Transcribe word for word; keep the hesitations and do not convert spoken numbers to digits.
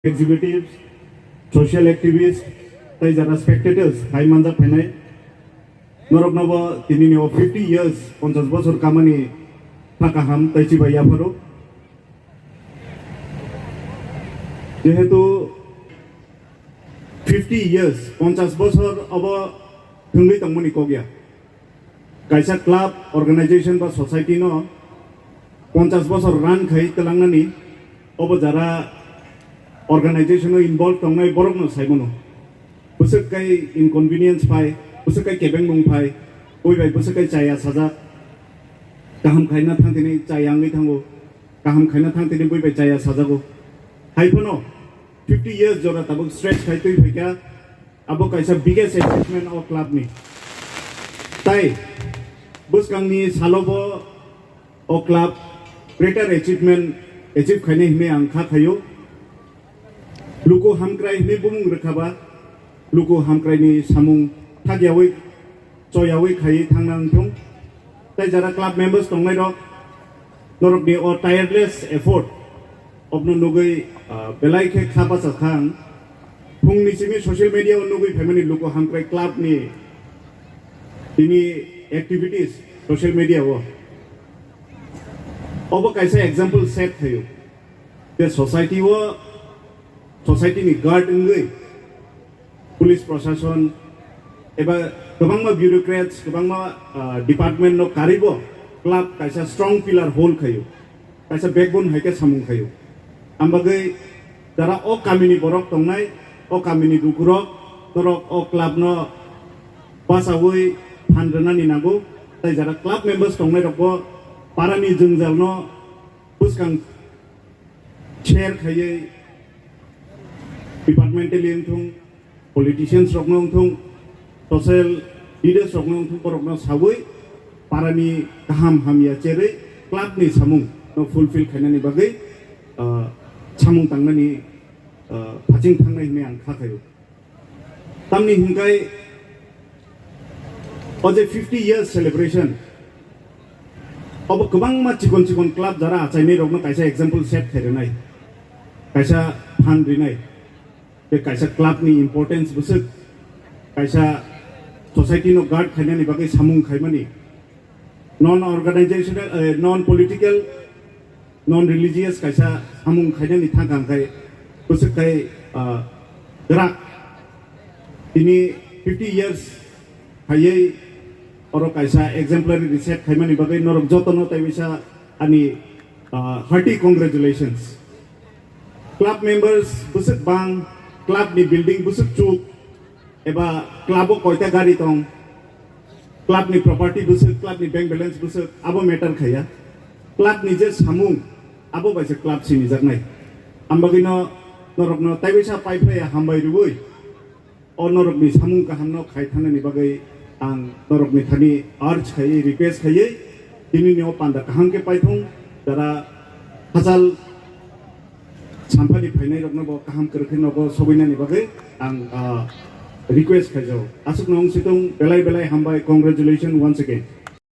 executives, social activists, tei jara spectators hai manjak phainai. Noroknobo tinini o fifty years, ponchas bosor kamani kha kaham tei chibai yapharo. Jehetu fifty years, ponchas bosor obo thwngwi tongmani kok ya. Kaisa club, organization ba society no ponchas bosor run khai twlangnani, obo jara organization o involve tongnai borok no sai mano. Bwswk kai inconvenience phai, bwswk kai kebengmung phai, bui bai bwswk kai chaya sajak, kaham khaina thang tini chaya wngwi thango, kaham khaina thang tini bui bai chaya sajago. Hai phano fifty years jora tabuk stretch khai twi phaikha, abo kaisa biggest achievement o club ni. Tai bwskangni salobo o club greater achievement achieve khainai hinwi ang kha khaio. Luku hamkrai hinwi bumung rwkha ba, luku hamkraini samung thakyawi choyawi khaiwi thangna wngthung. Tei jara club members tongnai rok, norokni o tireless effort obno nugwi, ah, belai khe kha bacha kha ang. Phungni simi social media o nugwi phaimani luku hamkrai club ni tini activities social media o. Obo kaisa example set khaio. Tei society o, society ni guard wngwi police proshashon eba kwbangma bureaucrats, kwbangma, ah, department no karibo club kaisa strong pillar hold khaio, kaisa backbone hai khe samung khaio. Ambagwi jara o kamini borok tongnai, o kamini lukurok, norok o club no bachawi phan rwnani nango, tei jara club members tongnai rokbo parani jwngjal no bwskang share khaiwi departmentally wngthung, politicians rokno wngthung, social leaders rokno wngthung, borokno sawi parani kaham hamya cherwi club ni samung no fulfill khainani bagwi, ah, samung tangnani, ah, phaching thangnai hinwi ang kha khaio. Tamni hinkai o je fifty years celebration, obo kwbangma chikon chikon club jara achainai rokno kaisa example set khai rwnai, kaisa phan rinai, tei kaisa club ni importance bwswk, kaisa society no guard khainani bagwi samung khaimani, non organizational, eh, non political, non religious kaisa samung khainani thang kha, hwnkhe bwswk khai, ah, kwrak. Tini fifty years khaiwi oro kaisa exemplary reset khaimani bagwi norok jotono tei bisa ani, ah, hearty congratulations. Club members bwswk bang, club ni building bwswk chuk, eba club o koita gari tong, club ni property bwswk, club ni bank balance bwswk, abo matter khaiya. Club ni je samung, abo bai se club sinijaknai. Ambagwino norokno taibaisa paiphlaiya hambai rwui, o norokni samung kahamno khai thangnani bagwi ang norokni thani urge khaiwi, request khaiwi, tinini o panda kaham khe paithung, jara hachal samphani phainai rokno bo kaham kwrwkhe nogo sobainani bagwi ang, ah, request khaijao. Aswkno wng situng, belai belai hambai, congratulations once again.